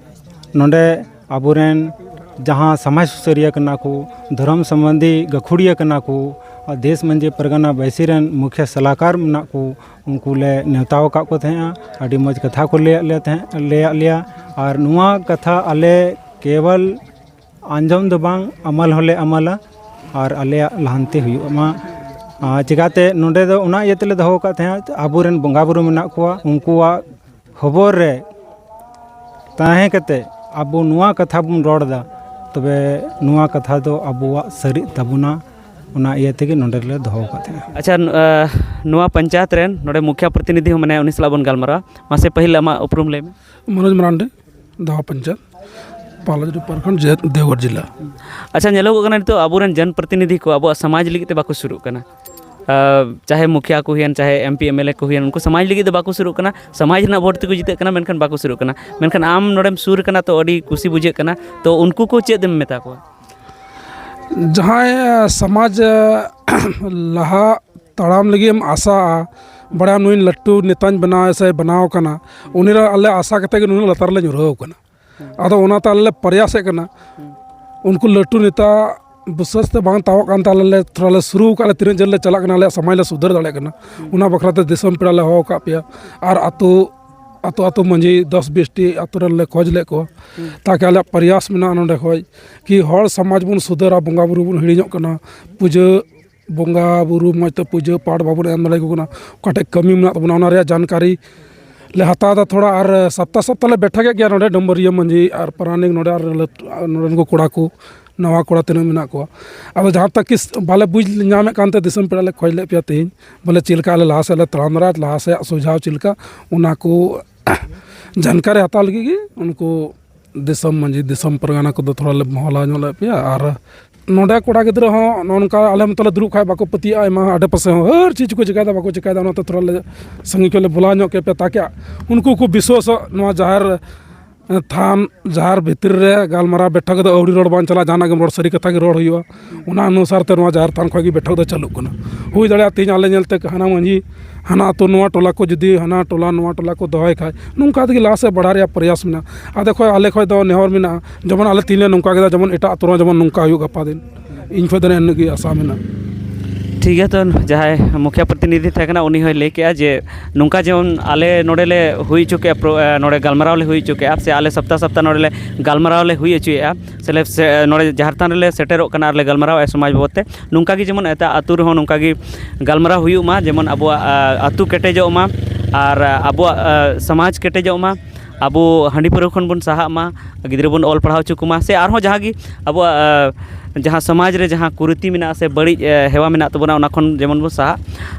ᱱᱚᱰᱮ ᱟᱵᱚᱨᱮᱱ ᱡᱟᱦᱟᱸ ᱥᱚᱢᱟᱡᱽ ᱥᱩᱥᱟᱹᱨᱤᱭᱟᱹ ᱠᱟᱱᱟ ᱠᱚ, ᱫᱷᱚᱨᱚᱢ ᱥᱚᱢᱵᱚᱱᱫᱷᱤ ᱜᱟᱹᱠᱷᱩᱲᱤᱭᱟᱹ ᱠᱟᱱᱟ ᱠᱚ, ᱟᱨ ᱫᱮᱥ ᱢᱟᱹᱡᱷᱤ ᱯᱟᱨᱜᱟᱱᱟ ᱵᱟᱹᱭᱥᱤ ᱨᱮᱱ ᱢᱩᱠᱷᱤᱭᱟᱹ ᱥᱟᱞᱟᱠᱟᱨ ᱢᱮᱱᱟᱜ ᱠᱚ, ᱩᱱᱠᱩ ᱞᱮ ᱱᱮᱣᱛᱟ ᱟᱠᱟᱫ ᱠᱚ ᱛᱟᱦᱮᱸᱜᱼᱟ᱾ ᱟᱹᱰᱤ ᱢᱚᱡᱽ ᱠᱟᱛᱷᱟ ᱠᱚ ᱞᱟᱹᱭᱟᱫ ᱞᱮ ᱛᱟᱦᱮᱸᱫ, ᱞᱟᱹᱭᱟᱫ ᱞᱮᱭᱟ᱾ ᱟᱨ ᱱᱚᱣᱟ ᱠᱟᱛᱷᱟ ᱟᱞᱮ ᱠᱮᱵᱚᱞ ᱟᱸᱡᱚᱢ ᱫᱚ ᱵᱟᱝ, ᱟᱢᱟᱞ ᱦᱚᱸᱞᱮ ᱟᱢᱟᱞᱟ ᱟᱨ ᱟᱞᱮᱭᱟᱜ ᱞᱟᱦᱟᱱᱛᱤ ᱦᱩᱭᱩᱜ ᱢᱟ᱾ ᱟᱨ ᱪᱤᱠᱟᱹᱛᱮ ᱱᱚᱰᱮ ᱫᱚ ᱚᱱᱟ ᱤᱭᱟᱹ ᱛᱮᱞᱮ ᱫᱚᱦᱚ ᱟᱠᱟᱫ ᱛᱟᱦᱮᱸᱫ, ᱟᱵᱚᱨᱮᱱ ᱵᱚᱸᱜᱟ ᱵᱩᱨᱩ ᱢᱮᱱᱟᱜ ᱠᱚᱣᱟ, ᱩᱱᱠᱩᱣᱟᱜ ᱦᱚᱵᱚᱨ ᱨᱮ ᱛᱟᱦᱮᱸ ᱠᱟᱛᱮ ᱟᱵᱚ ᱱᱚᱣᱟ ᱠᱟᱛᱷᱟ ᱵᱚᱱ ᱨᱚᱲ ᱮᱫᱟ, ᱛᱚᱵᱮ ᱱᱚᱣᱟ ᱠᱟᱛᱷᱟ ᱫᱚ ᱟᱵᱚᱣᱟᱜ ᱥᱟᱹᱨᱤᱜ ᱛᱟᱵᱚᱱᱟ᱾ ᱚᱱᱟ ᱤᱭᱟᱹ ᱛᱮᱜᱮ ᱱᱚᱰᱮ ᱞᱮ ᱫᱚᱦᱚ ᱟᱠᱟᱫ ᱛᱟᱦᱮᱸᱫ᱾ ᱟᱪᱪᱷᱟ, ᱱ-, ᱟ, ᱱᱚᱣᱟ ᱯᱚᱧᱪᱟᱭᱮᱛ ᱨᱮᱱ ᱱᱚᱰᱮ ᱢᱩᱠᱷᱤᱭᱟ ᱯᱨᱚᱛᱤᱱᱤᱫᱷᱤ ᱦᱚᱸ ᱢᱮᱱᱟᱭᱟ, ᱩᱱᱤ ᱥᱟᱞᱟᱜ ᱵᱚᱱ ᱜᱟᱞᱢᱟᱨᱟᱣᱟ᱾ ᱢᱟᱥᱮ ᱯᱟᱹᱦᱤᱞ ᱟᱢᱟᱜ ᱩᱯᱨᱩᱢ ᱞᱟᱹᱭ ᱢᱮ᱾ ᱢᱚᱱᱳᱡᱽ ᱢᱟᱨᱟᱱᱰᱤ, ᱫᱚᱦᱟ ᱯᱚᱧᱪᱟᱭᱮᱛ, ᱯᱟᱞᱟᱡᱩᱲᱤ ᱯᱨᱚᱠᱷᱚᱸᱰ, ᱡᱮ-, ᱫᱮᱣᱜᱷᱚᱨ ᱡᱮᱞᱟ᱾ ᱟᱪᱪᱷᱟ, ᱧᱮᱞᱚᱜᱚᱜ ᱠᱟᱱᱟ ᱱᱤᱛᱚᱜ ᱟᱵᱚᱨᱮᱱ ᱡᱚᱱᱯᱨᱚᱛᱤᱱᱤᱫᱷᱤ ᱠᱚ ᱟᱵᱚᱣᱟᱜ ᱥᱚᱢᱟᱡᱽ ᱞᱟᱹᱜᱤᱫ ᱛᱮ ᱵᱟᱠᱚ ᱥᱩᱨᱩᱜ ᱠᱟᱱᱟ᱾ ᱟ, ᱪᱟᱦᱮ ᱢᱩᱠᱷᱤᱭᱟ ᱠᱚ ᱦᱩᱭᱮᱱ, ᱪᱟᱦᱮ M P M L A ᱠᱚ ᱦᱩᱭᱮᱱ, ᱩᱱᱠᱩ ᱥᱚᱢᱟᱡᱽ ᱞᱟᱹᱜᱤᱫ ᱫᱚ ᱵᱟᱠᱚ ᱥᱩᱨᱩᱜ ᱠᱟᱱᱟ, ᱥᱚᱢᱟᱡᱽ ᱨᱮᱱᱟᱜ ᱵᱷᱳᱴ ᱛᱮᱠᱚ ᱡᱤᱛᱟᱹᱜ ᱠᱟᱱᱟ, ᱢᱮᱱᱠᱷᱟᱱ ᱵᱟᱠᱚ ᱥᱩᱨᱩᱜ ᱠᱟᱱᱟ᱾ ᱢᱮᱱᱠᱷᱟᱱ ᱟᱢ ᱱᱚᱰᱮᱢ ᱥᱩᱨ ᱠᱟᱱᱟ, ᱛᱚ ᱟᱹᱰᱤ ᱠᱩᱥᱤ ᱵᱩᱡᱷᱟᱹᱜ ᱠᱟᱱᱟ᱾ ᱛᱚ ᱩᱱᱠᱩ ᱠᱚ ᱪᱮᱫ ᱮᱢ ᱢᱮᱛᱟ ᱠᱚᱣᱟ? ᱡᱟᱦᱟᱸᱭ ᱥᱚᱢᱟᱡᱽ ᱞᱟᱦᱟ ᱛᱟᱲᱟᱢ ᱞᱟᱹᱜᱤᱫ ᱮᱢ ᱟᱥᱟᱜᱼᱟ, ᱵᱟᱲᱟᱭᱟᱢ ᱱᱩᱭ ᱞᱟᱹᱴᱩ ᱱᱮᱛᱟᱧ ᱵᱮᱱᱟᱣ ᱥᱮ ᱵᱮᱱᱟᱣ ᱠᱟᱱᱟ, ᱩᱱᱤ ᱨᱮ ᱟᱞᱮ ᱟᱥᱟ ᱠᱟᱛᱮ ᱜᱮ ᱱᱩᱱᱟᱹᱜ ᱞᱟᱛᱟᱨ ᱨᱮᱞᱮ ᱧᱩᱨᱦᱟᱹᱣ ᱠᱟᱱᱟ᱾ ᱟᱫᱚ ᱚᱱᱟᱛᱮ ᱟᱞᱮ ᱞᱮ ᱯᱨᱚᱭᱟᱥᱮᱫ ᱠᱟᱱᱟ᱾ ᱩᱱᱠᱩ ᱞᱟᱹᱴᱩ ᱱᱮᱛᱟ ᱵᱤᱥᱥᱟᱹᱥ ᱛᱮ ᱵᱟᱝ ᱛᱟᱣᱟᱜ ᱠᱟᱱ ᱛᱟᱞᱮ, ᱛᱷᱚᱲᱟ ᱞᱮ ᱥᱩᱨᱩ ᱟᱠᱟᱫ ᱞᱮ, ᱛᱤᱱᱟᱹᱜ ᱡᱷᱟᱹᱞ ᱞᱮ ᱪᱟᱞᱟᱜ ᱠᱟᱱᱟ, ᱟᱞᱮᱭᱟᱜ ᱥᱚᱢᱟᱡᱽ ᱞᱮ ᱥᱩᱫᱷᱟᱹᱨ ᱫᱟᱲᱮᱭᱟᱜ ᱠᱟᱱᱟ᱾ ᱚᱱᱟ ᱵᱟᱠᱷᱨᱟ ᱛᱮ ᱫᱤᱥᱚᱢ ᱯᱮᱲᱟ ᱞᱮ ᱦᱚᱦᱚ ᱟᱠᱟᱫ ᱯᱮᱭᱟ᱾ ᱟᱨ ᱟᱹᱛᱩ, ᱟᱹᱛᱩ, ᱟᱹᱛᱩ ᱢᱟᱺᱡᱷᱤ ᱫᱚᱥ ᱵᱤᱥ ᱴᱤ ᱟᱹᱛᱩ ᱨᱮᱱ ᱞᱮ ᱠᱷᱚᱡᱽ ᱞᱮᱫ ᱠᱚᱣᱟ, ᱛᱟᱠᱤ ᱟᱞᱮᱭᱟᱜ ᱯᱨᱚᱭᱟᱥ ᱢᱮᱱᱟᱜᱼᱟ ᱱᱚᱰᱮ ᱠᱷᱚᱡ ᱠᱤ ᱦᱚᱲ ᱥᱚᱢᱟᱡᱽ ᱵᱚᱱ ᱥᱩᱫᱷᱟᱹᱨᱟ, ᱵᱚᱸᱜᱟ ᱵᱩᱨᱩ ᱵᱚᱱ ᱦᱤᱲᱤᱧᱚᱜ ᱠᱟᱱᱟ, ᱯᱩᱡᱟᱹ ᱵᱚᱸᱜᱟ ᱵᱩᱨᱩ ᱢᱚᱡᱽ ᱛᱮ ᱯᱩᱡᱟᱹ ᱯᱟᱴ ᱵᱟᱵᱚᱱ ᱮᱢ ᱫᱟᱲᱮᱭᱟᱠᱚ ᱠᱟᱱᱟ, ᱚᱠᱟᱴᱷᱮᱡ ᱠᱟᱹᱢᱤ ᱢᱮᱱᱟᱜ ᱛᱟᱵᱚᱱᱟ ᱚᱱᱟ ᱨᱮᱭᱟᱜ ᱡᱟᱱᱠᱟᱨᱤ ᱞᱮ ᱦᱟᱛᱟᱣ ᱮᱫᱟ ᱛᱷᱚᱲᱟ᱾ ᱟᱨ ᱥᱟᱯᱛᱟ ᱥᱟᱯᱛᱟ ᱞᱮ ᱵᱮᱴᱷᱟ ᱠᱮᱫ ᱜᱮᱭᱟ ᱱᱚᱰᱮ ᱰᱚᱢᱵᱚᱨᱤᱭᱟᱹ ᱢᱟᱺᱡᱷᱤ ᱟᱨ ᱯᱟᱨᱟᱱᱤᱠ ᱱᱚᱰᱮ ᱟᱨ ᱞᱟᱹᱴᱩ, ᱱᱚᱰᱮᱱ ᱠᱚ ᱠᱚᱲᱟ ᱠᱚ, ᱱᱟᱣᱟ ᱠᱚᱲᱟ ᱛᱤᱱᱟᱹᱜ ᱢᱮᱱᱟᱜ ᱠᱚᱣᱟ᱾ ᱟᱫᱚ ᱡᱟᱦᱟᱸ ᱛᱟᱠ ᱠᱤ ᱵᱟᱞᱮ ᱵᱩᱡᱽ ᱧᱟᱢᱮᱫ ᱠᱟᱱᱛᱮ ᱫᱤᱥᱚᱢ ᱯᱮᱲᱟ ᱞᱮ ᱠᱷᱚᱡᱽ ᱞᱮᱫ ᱯᱮᱭᱟ ᱛᱮᱦᱮᱧ, ᱵᱚᱞᱮ ᱪᱮᱫ ᱞᱮᱠᱟ ᱟᱞᱮ ᱞᱟᱦᱟ ᱥᱮᱫ ᱞᱮ ᱛᱟᱲᱟᱢ ᱫᱟᱲᱮᱭᱟᱜᱼᱟ, ᱞᱟᱦᱟ ᱥᱮᱫ ᱥᱩᱡᱷᱟᱣ ᱪᱮᱫ ᱞᱮᱠᱟ, ᱚᱱᱟ ᱠᱚ ᱡᱟᱱᱠᱟᱨᱤ ᱦᱟᱛᱟᱣ ᱞᱟᱹᱜᱤᱫ ᱜᱮ ᱩᱱᱠᱩ ᱫᱤᱥᱚᱢ ᱢᱟᱺᱡᱷᱤ, ᱫᱤᱥᱚᱢ ᱯᱟᱨᱜᱟᱱᱟ ᱠᱚᱫᱚ ᱛᱷᱚᱲᱟ ᱞᱮ ᱢᱚᱦᱞᱟ ᱧᱚᱜ ᱞᱮᱫ ᱯᱮᱭᱟ᱾ ᱟᱨ ᱱᱚᱰᱮ ᱠᱚᱲᱟ ᱜᱤᱫᱽᱨᱟᱹ ᱦᱚᱸ ᱱᱚᱜᱼᱚ ᱱᱚᱝᱠᱟ ᱟᱞᱮ ᱢᱚᱛᱚ ᱞᱮ ᱫᱩᱲᱩᱵ ᱠᱷᱟᱡ ᱵᱟᱠᱚ ᱯᱟᱹᱛᱭᱟᱹᱜᱼᱟ, ᱟᱭᱢᱟ ᱟᱰᱮ ᱯᱟᱥᱮ ᱦᱚᱸ ᱦᱟᱹᱨ ᱪᱮᱫ ᱠᱚ ᱪᱤᱠᱟᱹᱭᱮᱫᱟ, ᱵᱟᱠᱚ ᱪᱤᱠᱟᱹᱭᱮᱫᱟ, ᱚᱱᱟᱛᱮ ᱛᱷᱚᱲᱟ ᱞᱮ ᱥᱟᱺᱜᱤᱧ ᱠᱷᱚᱱ ᱞᱮ ᱵᱚᱞᱟᱣ ᱧᱚᱜ ᱠᱮᱫ ᱯᱮᱭᱟ, ᱛᱟᱠᱤ ᱩᱱᱠᱩ ᱠᱚ ᱵᱤᱥᱣᱟᱥᱚᱜ ᱱᱚᱣᱟ ᱡᱟᱦᱮᱨ ᱛᱷᱟᱱ, ᱡᱟᱦᱮᱨ ᱵᱷᱤᱛᱨᱤ ᱨᱮ ᱜᱟᱞᱢᱟᱨᱟᱣ ᱵᱮᱴᱷᱟ ᱠᱚᱫᱚ ᱟᱹᱣᱲᱤ ᱨᱚᱲ ᱵᱟᱝ ᱪᱟᱞᱟᱜᱼᱟ, ᱡᱟᱦᱟᱱᱟᱜ ᱜᱮᱢ ᱨᱚᱲ ᱥᱟᱹᱨᱤ ᱠᱟᱛᱷᱟ ᱜᱮ ᱨᱚᱲ ᱦᱩᱭᱩᱜᱼᱟ᱾ ᱚᱱᱟ ᱚᱱᱩᱥᱟᱨ ᱛᱮ ᱱᱚᱣᱟ ᱡᱟᱦᱮᱨ ᱛᱷᱟᱱ ᱠᱷᱚᱱ ᱜᱮ ᱵᱮᱴᱷᱟ ᱫᱚ ᱪᱟᱹᱞᱩᱜ ᱠᱟᱱᱟ᱾ ᱦᱩᱭ ᱫᱟᱲᱮᱭᱟᱜᱼᱟ ᱛᱮᱦᱮᱧ ᱟᱞᱮ ᱧᱮᱞᱛᱮ ᱦᱟᱱᱟ ᱢᱟᱺᱡᱷᱤ, ᱦᱟᱱᱟ ᱟᱹᱛᱩ, ᱱᱚᱣᱟ ᱴᱚᱞᱟ ᱠᱚ ᱡᱩᱫᱤ ᱦᱟᱱᱟ ᱴᱚᱞᱟ ᱱᱚᱣᱟ ᱴᱚᱞᱟ ᱠᱚ ᱫᱚᱦᱚᱭ ᱠᱷᱟᱡ, ᱱᱚᱝᱠᱟ ᱛᱮᱜᱮ ᱞᱟᱦᱟ ᱥᱮᱫ ᱵᱟᱲᱦᱟᱣ ᱨᱮᱭᱟᱜ ᱯᱨᱚᱭᱟᱥ ᱢᱮᱱᱟᱜᱼᱟ᱾ ᱟᱫᱚ ᱠᱷᱚᱡ ᱟᱞᱮ ᱠᱷᱚᱡ ᱫᱚ ᱱᱮᱦᱚᱨ ᱢᱮᱱᱟᱜᱼᱟ, ᱡᱮᱢᱚᱱ ᱟᱞᱮ ᱛᱮᱦᱮᱧ ᱞᱮ ᱱᱚᱝᱠᱟ ᱠᱮᱫᱟ, ᱡᱮᱢᱚᱱ ᱮᱴᱟᱜ ᱟᱹᱛᱩ ᱨᱮᱦᱚᱸ ᱡᱮᱢᱚᱱ ᱱᱚᱝᱠᱟ ᱦᱩᱭᱩᱜ ᱜᱟᱯᱟ ᱫᱤᱱ᱾ ᱤᱧ ᱠᱷᱚᱡ ᱫᱚ ᱤᱱᱟᱹᱜ ᱜᱮ ᱟᱥᱟ ᱢᱮᱱᱟᱜᱼᱟ᱾ ᱴᱷᱤᱠ ᱜᱮᱭᱟ, ᱛᱚ ᱡᱟᱦᱟᱸᱭ ᱢᱩᱠᱷᱤᱭᱟᱹ ᱯᱨᱚᱛᱤᱱᱤᱫᱷᱤ ᱛᱟᱦᱮᱸ ᱠᱟᱱᱟ, ᱩᱱᱤ ᱦᱚᱸᱭ ᱞᱟᱹᱭ ᱠᱮᱜᱼᱟ ᱡᱮ ᱱᱚᱝᱠᱟ ᱡᱮᱢᱚᱱ ᱟᱞᱮ ᱱᱚᱰᱮ ᱞᱮ ᱦᱩᱭ ᱦᱚᱪᱚ ᱠᱮᱜᱼᱟ, ᱯᱨᱳ-, ᱮ, ᱱᱚᱰᱮ ᱜᱟᱞᱢᱟᱨᱟᱣ ᱞᱮ ᱦᱩᱭ ᱦᱚᱪᱚ ᱠᱮᱜᱼᱟ, ᱥᱮ ᱟᱞᱮ ᱥᱟᱯᱛᱟ ᱥᱟᱯᱛᱟ ᱱᱚᱰᱮ ᱞᱮ ᱜᱟᱞᱢᱟᱨᱟᱣ ᱞᱮ ᱦᱩᱭ ᱦᱚᱪᱚᱭᱮᱜᱼᱟ, ᱥᱮ ᱞᱮ, ᱥᱮ ᱱᱚᱰᱮ ᱡᱟᱦᱮᱨ ᱛᱷᱟᱱ ᱨᱮᱞᱮ ᱥᱮᱴᱮᱨᱚᱜ ᱠᱟᱱᱟ ᱟᱨ ᱞᱮ ᱜᱟᱞᱢᱟᱨᱟᱣᱮᱜᱼᱟ ᱥᱚᱢᱟᱡᱽ ᱵᱟᱵᱚᱫ ᱛᱮ, ᱱᱚᱝᱠᱟ ᱜᱮ ᱡᱮᱢᱚᱱ ᱮᱴᱟᱜ ᱟᱹᱛᱩ ᱨᱮᱦᱚᱸ ᱱᱚᱝᱠᱟ ᱜᱮ ᱜᱟᱞᱢᱟᱨᱟᱣ ᱦᱩᱭᱩᱜ ᱢᱟ, ᱡᱮᱢᱚᱱ ᱟᱵᱚᱣᱟᱜ, ᱟ, ᱟᱹᱛᱩ ᱠᱮᱴᱮᱡᱚᱜ ᱢᱟ ᱟᱨ ᱟᱵᱚᱣᱟᱜ, ᱟ, ᱥᱚᱢᱟᱡᱽ ᱠᱮᱴᱮᱡᱚᱜ ᱢᱟ, ᱟᱵᱚ ᱦᱟᱺᱰᱤ ᱯᱟᱹᱣᱨᱟᱹ ᱠᱷᱚᱱ ᱵᱚᱱ ᱥᱟᱦᱟᱜ ᱢᱟ, ᱜᱤᱫᱽᱨᱟᱹ ᱵᱚᱱ ᱚᱞ ᱯᱟᱲᱦᱟᱣ ᱦᱚᱪᱚ ᱠᱚᱢᱟ, ᱥᱮ ᱟᱨᱦᱚᱸ ᱡᱟᱦᱟᱸ ᱜᱮ ᱟᱵᱚᱣᱟᱜ, ᱟ, ᱡᱟᱦᱟᱸ ᱥᱚᱢᱟᱡᱽ ᱨᱮ ᱡᱟᱦᱟᱸ ᱠᱩᱨᱤᱛᱤ ᱢᱮᱱᱟᱜᱼᱟ ᱥᱮ ᱵᱟᱹᱲᱤᱡ, ᱮ, ᱦᱮᱣᱟ ᱢᱮᱱᱟᱜ ᱛᱟᱵᱚᱱᱟ, ᱚᱱᱟ ᱠᱷᱚᱱ ᱡᱮᱢᱚᱱ ᱵᱚᱱ ᱥᱟᱦᱟᱜ᱾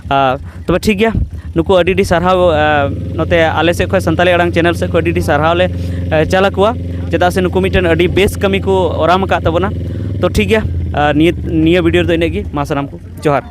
ᱟ, ᱛᱚᱵᱮ ᱴᱷᱤᱠ ᱜᱮᱭᱟ, ᱱᱩᱠᱩ ᱟᱹᱰᱤ ᱟᱹᱰᱤ ᱥᱟᱨᱦᱟᱣ, ᱟ, ᱱᱚᱛᱮ ᱟᱞᱮ ᱥᱮᱫ ᱠᱷᱚᱱ, ᱥᱟᱱᱛᱟᱲᱤ ᱟᱲᱟᱝ ᱪᱮᱱᱮᱞ ᱥᱮᱫ ᱠᱷᱚᱱ ᱟᱹᱰᱤ ᱟᱹᱰᱤ ᱥᱟᱨᱦᱟᱣ ᱞᱮ, ᱟ, ᱪᱟᱞ ᱟᱠᱚᱣᱟ, ᱪᱮᱫᱟᱜ ᱥᱮ ᱱᱩᱠᱩ ᱢᱤᱫᱴᱮᱱ ᱟᱹᱰᱤ ᱵᱮᱥ ᱠᱟᱹᱢᱤ ᱠᱚ ᱚᱨᱟᱢ ᱟᱠᱟᱫ ᱛᱟᱵᱚᱱᱟ᱾ ᱛᱚ ᱴᱷᱤᱠ ᱜᱮᱭᱟ, ᱟ, ᱱᱤᱭᱟᱹ, ᱱᱤᱭᱟᱹ ᱵᱷᱤᱰᱤᱭᱳ ᱨᱮᱫᱚ ᱤᱱᱟᱹᱜ ᱜᱮ᱾ ᱢᱟ ᱥᱟᱱᱟᱢ ᱠᱚ ᱡᱚᱦᱟᱨ᱾